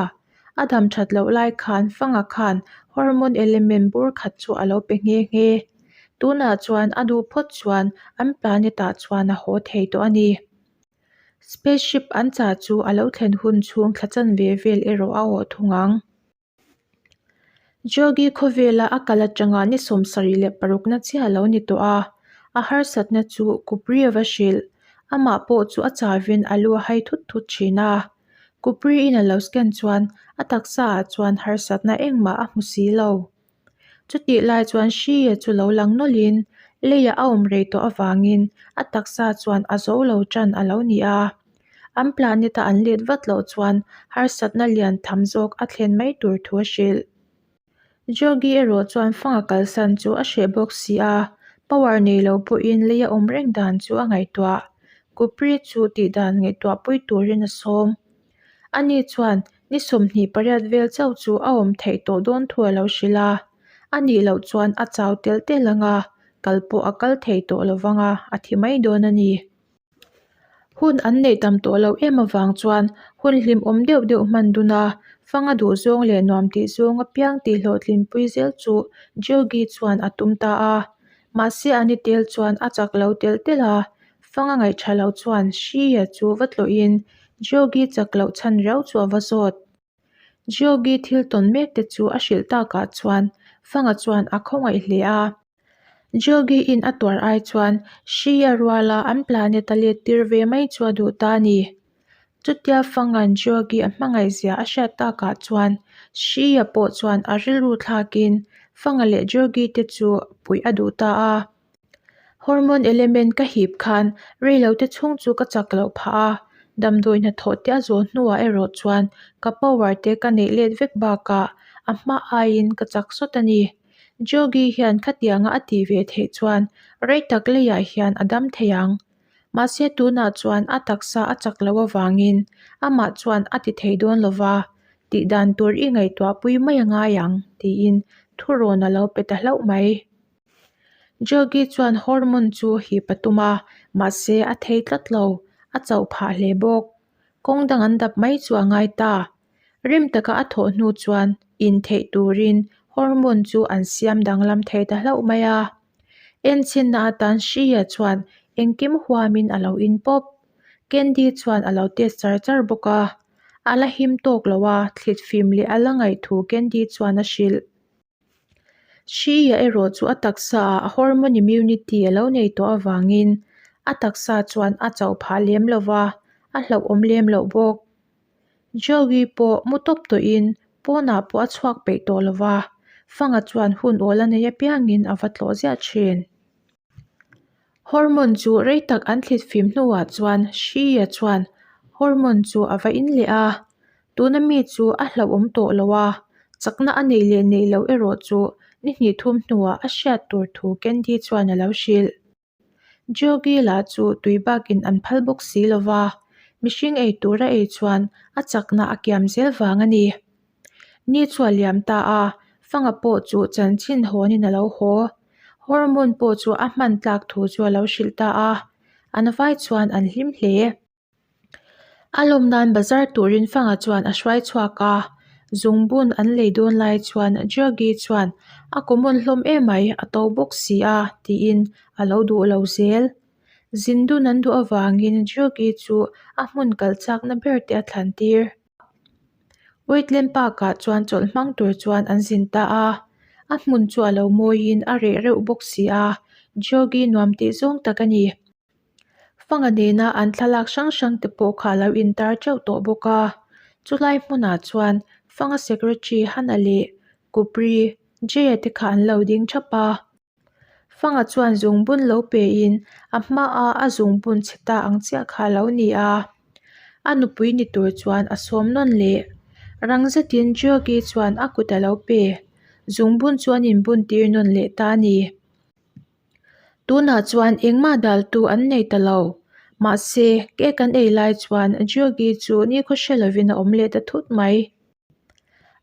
Speaker 1: A dam that loh lai khan Fanga khan hormone element bur khat chu a lo pe nghe nghe. Tunah chuan a duh phawt chuan an planet ah chuan a haw thei tawh a ni. Spaceship an chah chu a lo thlen hun chhung thla chanve vel erawh a awh thung ang. Jogi khawvela a kal atanga ni 76 na chiah a lo ni tawh a, a harsatna chu Kupri a va hrilh. Amah pawh chu a chavin a lu a hai thut thut thin a. Kupri-in a lo scan chuan a taksa ah chuan harsatna engmah a hmu si lo. Chutih lai chuan Shri-a chu lo lang nawlhin leiah a awm rei tawh avangin a taksa chuan a zo lo tan a lo ni a. An planet-a an let vat loh chuan harsatna lian tham zawk a thlen mai tur thu a hrilh. Jogi erawh chuan fanga kalsan chu a hreh bawk si a, power nei lo pawhin lei a awm reng dan chu a ngaihtuah. Kupri chu tih dan ngaihtuahpui turin a sawm. Ani chuan ni 28 vel chauh chu a awm theih tawh dawn thu a lo hrilh a, a nih loh chuan a chau telh telh ang a, kal pawh a kal thei tawh lo vang a, a thi mai dawn a ni. Hun an neih tam tawh loh em avang chuan hun hlimawm deuh deuh hman dun a, fanga duh zawng leh nuam tih zawng apiang tih hlawhtlinpui zel chu Georgi chuan a tum ta a. Mahse a ni tel chuan a chak lo telh telh a, fanga ngaihṭha lo chuan Shri-a chu va tlawhin Georgi chak loh chhan riau chu a va zawt. Georgi thil tawn mek te chu a hrilh takah chuan Fanga chuan a khawngaih hle a. Georgi-in a tuar ai chuan Shri-a ruala an planet a let tir ve mai chu a duh ta a ni. Chutia Fanga'n Georgi a hmangaih zia a hriat takah chuan Shri-a pawh chuan a rilru thlakin Fanga leh Georgi te chu puih a duh ta a. Hormone element ka hip khan reilote chhung chu ka chak loh phah a, damdawi hnathawh te a zawh hnuah erawh chuan ka power te ka neih let vek bakah a hma aiin ka chak sawt a ni. Jogi hian khatianga a tih ve theih chuan rei tak leiah hian a dam thei ang. Mahse tunah chuan a taksa a chak loh avangin amah chuan a ti thei dawn lo va, tih dan tur i ngaihtuah pui mai a ngai ang tiin thurawn a lo pe ta hlauh mai. Jogi chuan hormone chu hip a tum a, mahse a thei tlat lo, a chauh phah hle bawk. Kawng dang an dap mai chu a ngai ta. Rim taka a thawh hnu chuan intheih turin hormone chu an siam danglam thei ta hlauh mai a. Enchinna atan Shriya chuan engkim huamin a lo in pawp. Candy chuan a lo test char char bawk a. A la him tawk lo a, thlit fim leh a la ngaih thu Candy chuan a hrilh. Shriya erawh chu a taksa ah a hormone immunity a lo nei tawh avangin a taksa chuan a chauh phah lem lo va, a hlauhawm lem loh bawk. Joey pawh mu tawp tawhin pawnah pawh a chhuak peih tawh lo va, Fanga chuan hun awl a nei apiangin a va tlawh ziah thin. Hormone chu rei tak an thlit fim hnuah chuan Shri-a chuan hormone chu a va in leh a, tuna mi chu a hlauhawm tawh lo a, chakna a neih leh neih loh erawh chu ni hnih thum hnuah a hriat tur thu Candy chuan a lo hrilh. Jogi lah chu tui bakin an phal bawk si lo va, mihring ei tur a ei chuan a chakna a kiam zel vang a ni. Ni chu a liam ta a, Fanga pawh chu chanchin hawnin a lo haw. Hormone pawh chu a hman tlak thu chu a lo hrilh ta a, an vai chuan an hlim hle. A lawm nan bazar turin Fanga chuan a hruai chhuak a, zungbun an lei dawn lai chuan Jogi chuan a common hlawm emai a to bawk si a tiin a lo duh lo zel. Zindun an duh avangin Jogi chu a hmun kal chakna ber te a thlan tir. Waitland Park ah chuan chawlh hmang tur chuan an zin ta a. A hmun chu a lo mawiin a reh reuh bawk si a, Georgi nuam tih zawng tak a ni. Fanga nena an thlalak hrang hrang te pawh kha a lo intar teuh tawh bawk a. Chulai hmunah chuan Fanga Secretary Hana leh Kupri Jay-a te kha an lo ding thap a. Fanga chuan zungbun lo pein a hmaa a zungbun chhe ta ang chiah kha a lo ni a. A nupui ni tur chuan a sawm nawn leh. Rang zetin Georgi chuan a kut a lo pe. Zungbun chu an inbun tir nawn leh ta a ni. Tunah chuan engmah daltu an nei ta lo. Mahse, cake an ei lai chuan Georgi chu nikhaw hre lovin a awm leh ta thut mai.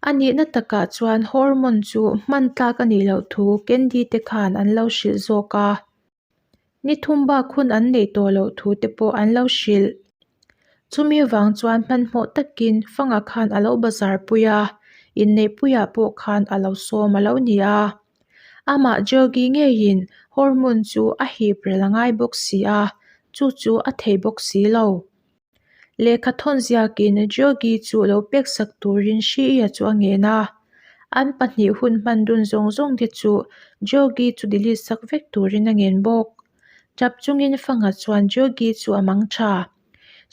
Speaker 1: A nihna takah chuan hormone chu hman tlak a nih loh thu Candy te khan an lo hrilh zawk a. Ni thum bak hun an neih tawh loh thu te pawh an lo hrilh. Chumi vang chuan hmanhmawh takin Fanga khan a lo bazar pui a, inneihpuiah pawh khan a lo sawm a lo ni a. Amah Georgi ngeiin hormone chu a hip rel a ngai bawk si a, chu chu a thei bawk si lo. Lehkha thawn ziakin Georgi chu lo pek sak turin Hriia chu a ngen a. An pahnih hun hman dun zawng zawng te chu Georgi chu delete sak vek turin a ngen bawk. Tap chungin Fanga chuan Georgi chu a mang tha.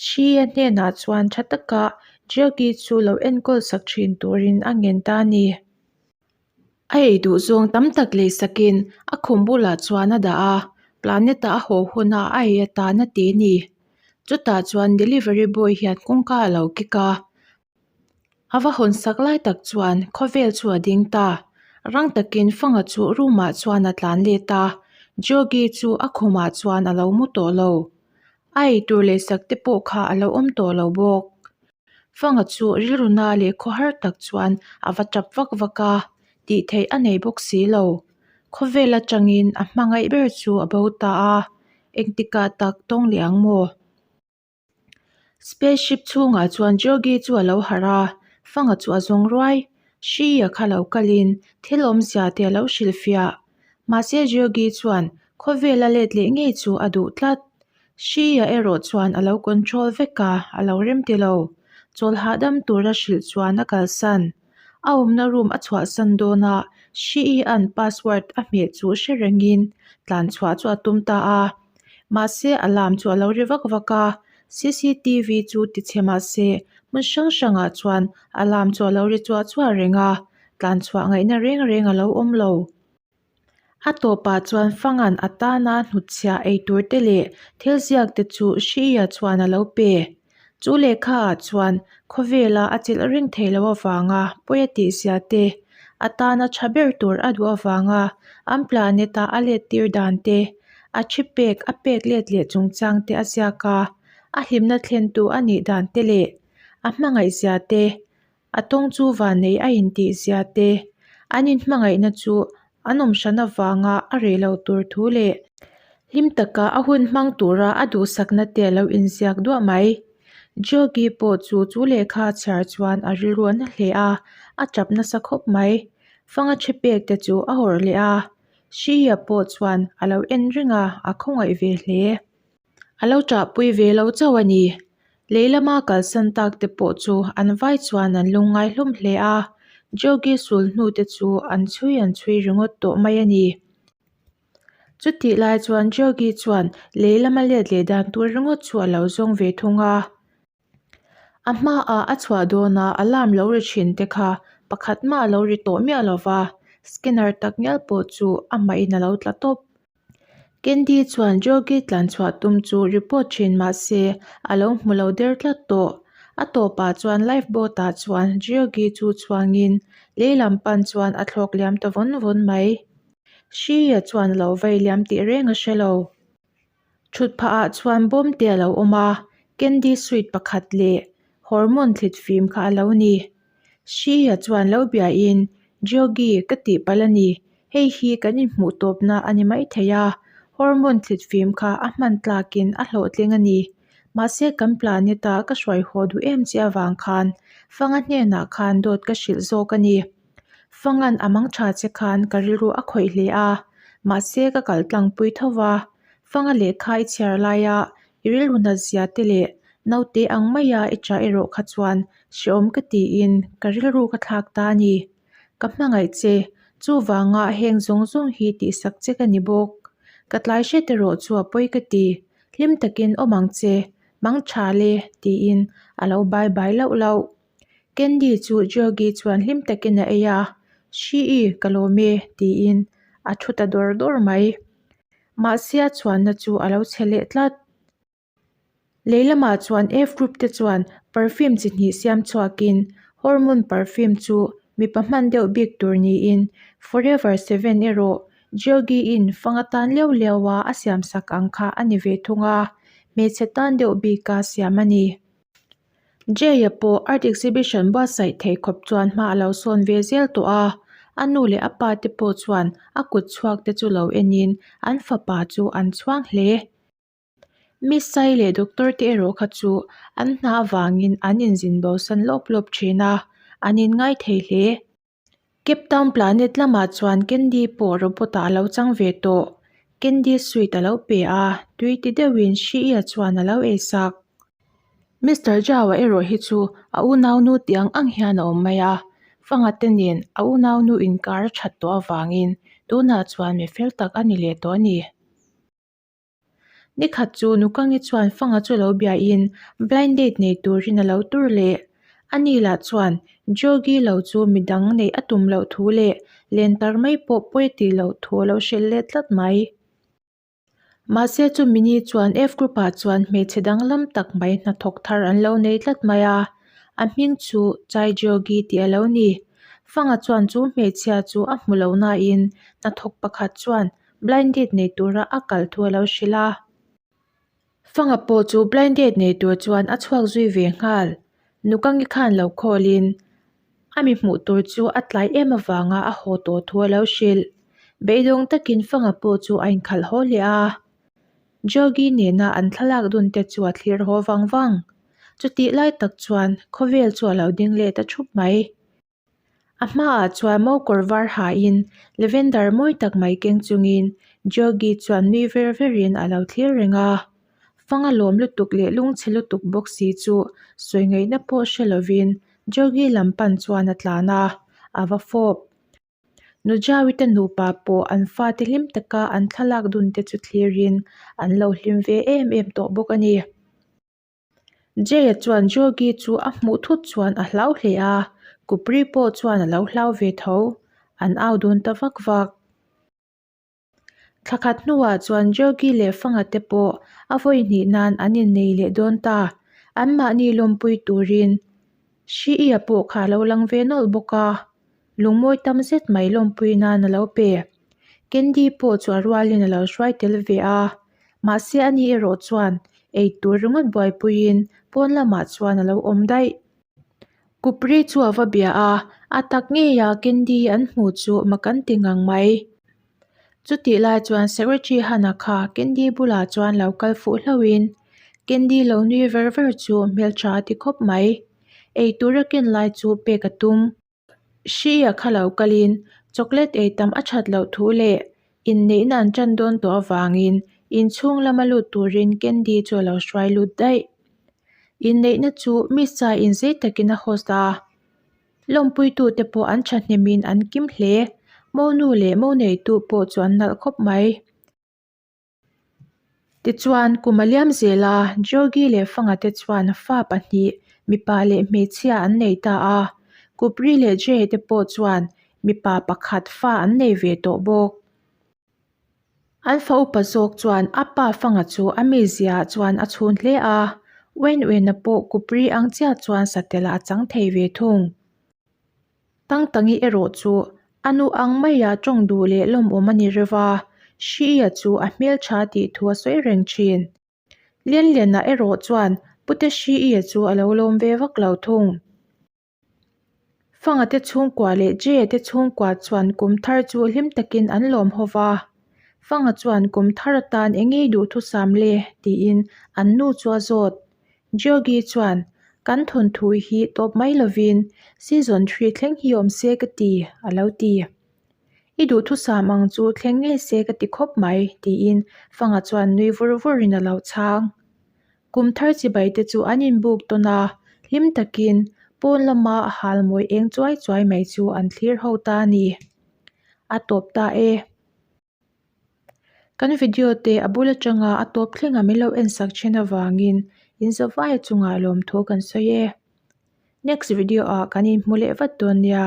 Speaker 1: Hriia hnenah chuan tha taka Georgi chu lo enkawl sak thin turin a ngen ta a ni. A ei duh zawng tam tak lei sakin a khum bulah chuan a dah a, planet-a a haw huna a ei atan a ti a ni. Chutah chuan delivery boy hian kawngka a lo kik a, a va hawn sak lai tak chuan khawvel chu a ding ta. Rang takin Fanga chu room ah chuan a tlan let a, Jogi chu a khumah chuan a lo mu tawh lo. A ei tur lei sak te pawh kha a lo awm tawh lo bawk. Fanga chu rilru na leh khawhar tak chuan a va tap vak vak a, tih theih a nei bawk si lo. Khawvel atangin a hmangaih ber chu a bo ta a, engtikah tak tawng leh ang maw? Space ship chhungah chuan Georgi chu a lo harh a, Fanga chu a zawng ruai. Hri a kha lo kalin thil awmzia te a lo hrilhfiah. Mahse Georgi chuan khawvel a let leh ngei chu a duh tlat. Hria erawh chuan a lo control vek a, a lo rem ti lo. Chawl hahdam tura hrilh chuan a kalsan. A awmna room a chhuahsan dawn a, Hri-a'n password a hmeh chu hre rengin tlan chhuah chu a tum ta a. Mahse alarm chu a lo ri vak vak a, cctv chu ti chhe mahse hmun hrang hrangah chuan alarm chu a lo ri chuah chuah reng a, tlan chhuah ngaihna reng reng a lo awm lo. A tawpah chuan Fangan a tana hnutchhiah ei tur te leh thil ziak te chu Hriia chuan a lo pe. Chu lehkha ah chuan khawvela a chilh reng thei lo avanga pawi a tih zia te, a tana tha ber tur a duh avanga an planet a a let tir dan te, a thi pek a pek let leh chungchang te a ziak a, a hlimna thlentu a nih dan te leh a hmangaih zia te A tawng chu vannei a intih zia te, an inhmangaihna chu an awm hran avanga a reh loh tur thu leh hlim taka a hun hmang tura a duhsakna te a lo inziak duah mai. Georgi pawh chu chu lehkha a chhiar chuan a rilru a na hle a, a tap nasa khawp mai. Fanga thi pek te chu a hawrh leh a, Hriya pawh chuan a lo en reng a, a khawngaih ve hle. A lo ṭahpui ve lo chauh a ni. Lei lama kalsan tak te pawh chu an vai chuan an lungngai hlawm hle a, Jogi sul hnu te chu an chhui an chhui ringawt tawh mai a ni. Chutih lai chuan Jogi chuan lei lama let leh dan tur ringawt chu a lo zawng ve thung a. A hmaah a chhuah dawna alarm lo ri thin te kha pakhat mah a lo ri tawh miah lo va, scanner tak ngial pawh chu amahin a lo tla tawp. Candy chuan Jogi tlan chhuah tum chu report thin mah se a lo hmu lo der tlat tawh. A tawpah chuan life boat ah chuan Jogi chu chhuangin lei lam pan chuan a thlawk liam ta vawn vawn mai. Hria chuan a lo vei liam tih reng a hre lo. Thut phah ah chuan bawm te a lo awm a, candy sweet pakhat leh hormone thlit fim kha a lo ni. Hria chuan lo biain Geogi ka tih palh a ni, hei hi kan inhmuh tawpna a ni maithei a, hormone thlit fim kha a hman tlakin a hlawhtling a ni. Mahse kan planet a ka hruai haw duh em che avang khan Fanga hnenah khan dawt ka hrilh zawk a ni. Fangan a mang tha che khan ka rilru a khawih hle a, mahse ka kal tlangpui tho va, Fanga lehkha i chhiar laia i rilru nat zia te leh naute ang maia i chah erawh kha chuan hrehawm ka tiin ka rilru ka thlak ta a ni. Ka hmangaih che, Chuvanga heng zawng zawng hi tihsak che ka ni bawk. Ka tlai hret erawh chu a pawi ka ti. Hlim takin awm ang che, mang tha le, tiin a lo bai bai lauh lauh. Candy chu Georgie chuan hlim takin a ei a, Hri-i, ka lawm e, tiin a thu ta dawr dawr mai. Mahse a chhuanna chu a lo chhe leh tlat. Lei lamah chuan F group te chuan perfume chi hnih siam chhuakin hormone perfume chu mipa hman deuh bik tur niin Forever 7 erawh Georgie-in fang atan liau liau a a siam sak ang kha a ni ve thung a, hmeichhe tan deuh bika siam a ni. Jay-a pawh art exhibition buatsaih thei khawp chuan hma a lo sawn ve zel tawh a, a nu leh a pa te pawh chuan a kut chhuak te chu lo enin an fapa chu an chhuang hle. Miss Sai leh Doctor te erawh kha chu an hna avangin an inzin bosan lawp lawp thin a, an inngai thei hle. Cape Town Planet lamah chuan Candy pawh robot ah a lo chang ve tawh. Candy sweet a lo pe a, tui ti deuhin Hri-ia chuan a lo ei sak. Mister Zhao-a erawh hi chu a unaunu tih ang ang hian a awm mai a, Fanga te nen a unaunu inkar a that tawh avangin tunah chuan mi fel tak a ni leh tawh a ni. Nikhat chu Nukangi chuan Fanga chu lo biain blind date nei turin a lo tur leh. Ani lah chuan Jogi lo chu midang neih a tum loh thu leh len tar mai pawh pawi a tih loh thu a lo hrilh let tlat mai. Mahse chu mini chuan F group ah chuan hmeichhe danglam tak mai hnathawk thar an lo nei tlat mai a, a hming chu Chai Jogi tih a lo ni. Fanga chuan chu hmeichhia chu a hmu lo nain hnathawk pakhat chuan Blind date nei tura a kal thu a lo hrilh a. Fanga pawh chu blind date nei tur chuan a chhuak zui ve nghal. Nukangi khan lo khawlin a mi hmuh tur chu a tlai em avanga a haw tawh thu a lo hrilh. Beidawng takin Fanga pawh chu a inkhalh haw leh a. Jogi nena an thlalak dun te chu a thlir haw vang vang. Chutih lai tak chuan khawvel chu a lo ding leh ta thup mai. A hmaah chuan mo kawr var hain lavender mawi tak mai keng chungin Jogi chuan nui ver verin a lo thlir reng a. Fanga lawm lutuk leh lungchhe lutuk bawk si chu sawi ngaihna pawh hre lovin Jogi lam pan chuan a tlan a, a va fawp. Nujawi te nupa pawh an fate hlim taka an thlalak dun te chu thlirin an lo hlim ve em em tawh bawk a ni. Jay-a chuan Jogi chu a hmuh thut chuan a hlau hle a, Kupri pawh chuan a lo hlau ve tho. An au dun ta vak vak. Thla khat hnuah chuan Jogi leh Fanga te pawh a vawi hnih nan an innei leh dawn ta. Anmahni lawmpui turin Hri-ia pawh kha a lo lang ve nawlh bawk a, lungmawi tam zet mai lawmpui nan a lo pe. Candy pawh chu a rualin a lo hruai tel ve a, mahse ani erawh chuan ei tur ringawt buaipuiin pawn lamah chuan a lo awm daih. Kupri chu a va bia a, a tak ngeia Candy an hmuh chu mak an ti ngang mai. Chutih lai chuan Secretary Hana kha Candy bulah chuan lo kal fuh hlauhin Candy lo nui ver ver chu hmeltha a ti khawp mai. Ei tura ken lai chu pek a tum. Hria kha lo kalin chocolate ei tam a that loh thu leh inneihna an tan dawn tawh avangin inchhung lama lut turin Candy chu a lo hruai lut daih. Inneihna chu Misa inzei takin a host a. Lawmpuitute pawh an thahnemin an kim hle. Monu leh mo neitu pawh chu an nalh khawp mai. Tichuan, kum a liam zel a, Georgi leh Fanga te chuan fa pahnih, mipa leh hmeichhia an nei ta a. Kupri leh Jay te pawh chuan mipa pakhat fa an nei ve tawh bawk. An fa upa zawk chuan a pa fanga chu a mizia ah chuan a chhun hle a, Wen Wena pawh Kupri ang chiah chuan satel ah a chang thei ve thung. Tangtangi erawh chu a nu ang maia tawng duh leh lawmawm a ni reuh a, Hriia chu a hmeltha tih thu a sawi reng thin. Lianliana erawh chuan Pute Hriia chu a lo lawm ve vak lo thung. Fanga te chhungkua leh Jay-a te chhungkua chuan kum thar chu hlim takin an lawm ho va. Fanga chuan kum thar atan eng ngei duhthusam le tiin an nu chu a zawt. Georgie chuan, Kan thawnthu hi tawp mai lovin season three thleng hi awm se ka ti, a lo ti. I duhthusam ang chu thleng ngei se ka ti khawp mai, tiin Fanga chuan nui vur vurin a lo chhang. Kum thar chibai te chu an inbuk tawn a, hlim takin pawn lama a halmawi eng chuai chuai mai chu an thlir ho ta a ni. a tawp ta e. Kan video te a bul atanga a tawp thlengah min lo en sak thin avangin in zavai chungah lawmthu kan sawi e. Next video ah kan inhmu leh vat dawn nia.